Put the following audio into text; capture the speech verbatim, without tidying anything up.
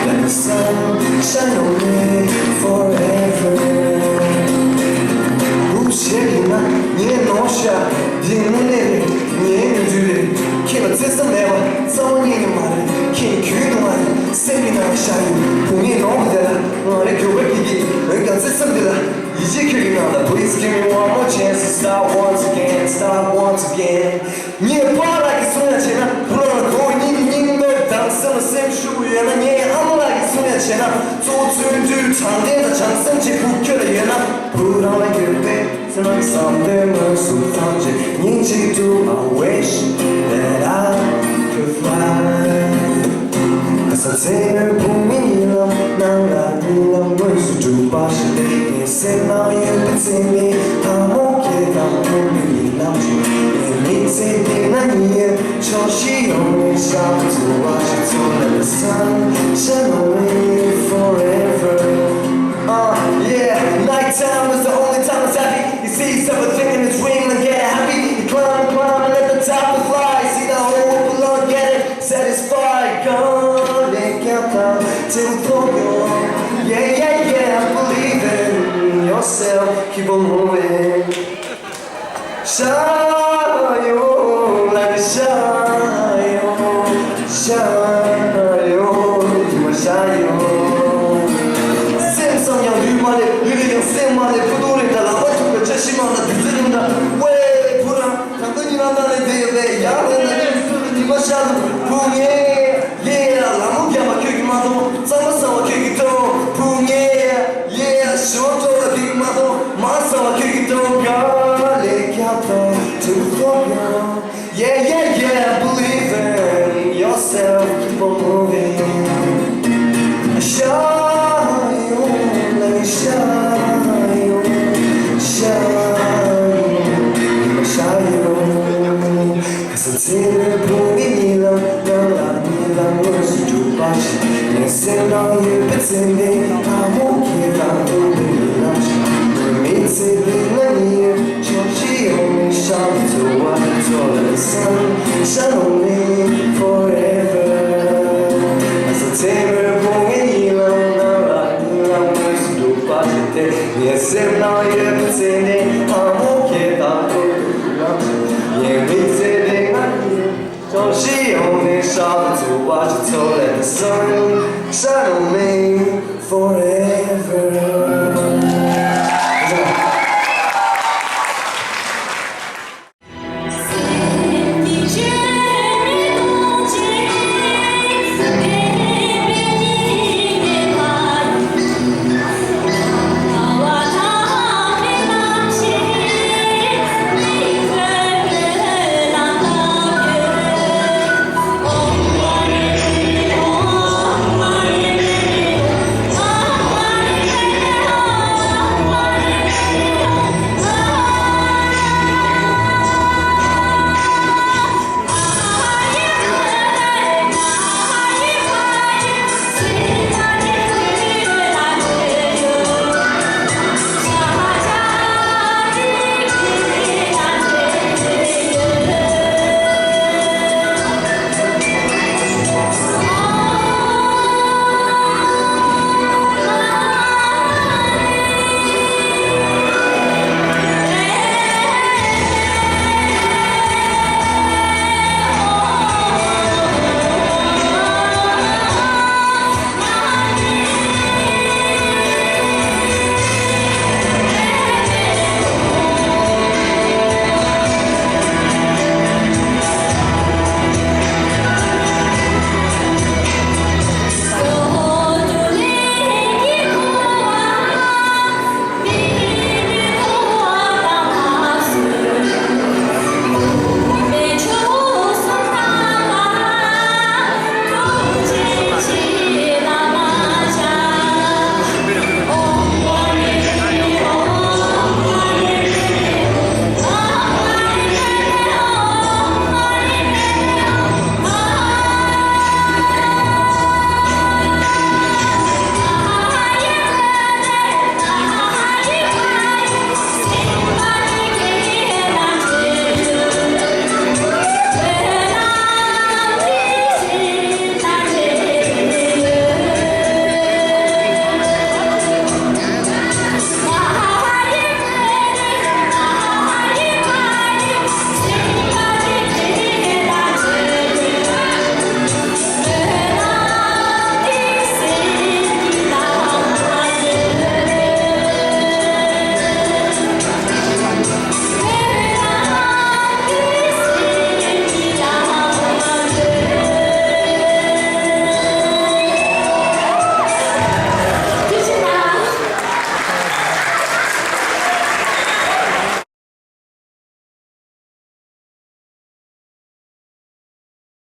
Let the sun shine on me forever. Oops, yeah, you know, yeah, no, sha, you know, yeah, yeah, you do it. ཁྱེད་ལ་བརྩེ་སེམས་མེད་པ་རྩ་བ་ཉིད་ནས་མ་རེད། ཁྱེད་ནི་ཁྱོད་དུ་མ་རེད། སེམས་ཀྱི་ནང་ཤར་ཡོད། བུ་ངའི་ནོར་བུ་དེ་ལ་ང་རེ་གྱོད་པ་སྐྱེ་གི། འོན་ཀྱང་བརྩེ་སེམས་འདི་ལ་ཡིད་ཆེས་ཁྱོད་ཀྱི་ནང་ལ། Please give me one more chance to start once again, start once again. ངའི་པཱ་ལགས་ཀྱིས་གསུང་ཡ་བྱས་ན། བུ་རང་ལ་གོ་སྙིང་སྙིང་འདོད་དང་སེམས་ལ་སེམས་ཤུགས་ཡོད་ན། ངའི་ཨ་མ་ལགས་ཀྱིས་གསུང་ཡ་བྱས་ན། གཙོ་བོ་བརྩོན་འགྲུས་དྲང་བདེན་དང་བྱམས་སེམས་བཅས་བུ་ཁྱོད་ལ་ཡོད་ན། བུ་རང་ལ་ཡོད་པའི་བསོད་ནམས་བསམ་དོན་དངོས་སུ་ཐམས་ཅད་ཉིན་གཅིག་ཏུ། I wish that I could fly. ཁ་སང་མཚན་མོའི་བུ་མོའི་ཉིན་ལམ་ནང་ལ་གཉིད་ལམ་དངོས་སུ་གྲུབ་པ་ཞིག་སྟེ། ངའི་སེམས་ནང་ཡོད་པའི་བརྩེ་མེད་ཕ་མོ་ཁྱེད་དང་ཐུག་པའི་ཉིན་ལམ་ཞིག་ངའི་མི་ཚེ་འདི་ན་ཉིན་ཕྱོགས་བཞི་ཡོང་བའི་ཞག་ཚོ་བ་ཞིག་ཚོ། Let the sun shine on me forever. Uh, yeah, night time is the only time that's happy. You see yourself a thing in a dream and get happy. You climb, climb, and at the top of fly. See the whole world below, get it satisfied. Go, let go, go. Till the floor. Yeah, yeah, yeah. Believe in yourself. Keep on moving. ཤར་ཡོང་། ལ་ནི་ཤར་ཡོང་། ཤར་ཡོང་། ཉི་མ་ཤར་ཡོང་། སེམས་བསམ་ཡང་ལུས་མ་ལེགས། ལུས་ལེགས་ཡང་སེམས་མ་ལེགས། ཕུ་ཐུང་རེ་འགའ་ལག་པ་ཐུག་པའི་བཀྲ་ཤིས་མ་ལ་དུས་ཚོད་རིང་འདྲ། ཝེ་བུ་རང་། ད་ལྟ་ཉི་མ་ནང་ནས་བསྡད་ཡོད་པས། ཡར་ལངས་ན་ཉི་མ་ཤར་འདུག་བུ་ངས། ཡེ་ལ་མོ་རྒྱབ་པ་ཁྱོད་ཀྱིས་མ་མཐོང་། གཙང་མ་གསར་བ་ཁྱོད་ཀྱིས་མཐོང་། བུ་ངས། ཡེ་ཞོ་འཕྲོ་བ་ཁྱོད་ཀྱིས་མ་མཐོང་། མ་གསར་བ་ཁྱོད་ཀྱིས་མཐོང་། ག་ལེ་ཁྱབ་དང་དུ་ཐོབ་ཡང་། Yeah, yeah, yeah, believe in yourself, keep on moving. ཤར་ཡོང་། ལ་ནི་ཤར་ཡོང་། ཤར་ཡོང་། ཉི་མ་ཤར་ཡོང་། ཁ་སང་མཚན་མོའི་བུ་མོའི་ཉིན་ལམ་ནང་ལ་ཉིན་ལམ་དངོས་སུ་གྲུབ་པ་ཞིག་ངའི་སེམས་ནང་ཡོད་པའི་བརྩེ་མེད་ཕ་མོ་ཁྱེད་དང་ཐུག་པའི་ཉིན་ལམ་ཞིག་ངའི་མི་ཚེ་འདི་ན་ཉིན་ཕྱོགས་བཞི་ཡོང་བའི་ཞག་ཚོ་བ་ཚོ། Let the sun shine on me forever. ཁ་སང་མཚན་མོའི་བུ་མོའི་ཉིན་ལམ་ནང་ལ་ཉིན་ལམ་དངོས་སུ་གྲུབ་པ་ཞིག་སྟེ། ངའི་སེམས་ནང་ཡོད་པའི་བརྩེ་མེད་ཕ་མོ་ཁྱེད་དང་ཐུག་པའི་ཉིན་ལམ་ཞིག་ངའི་མི་ཚེ་འདི་ན་ཉིན་ཕྱོགས་བཞི་ཡོང་ནས་ཤར་དུ་ཚུར་བ་ཞིག་ཚོ། Let the sun shine on me forever.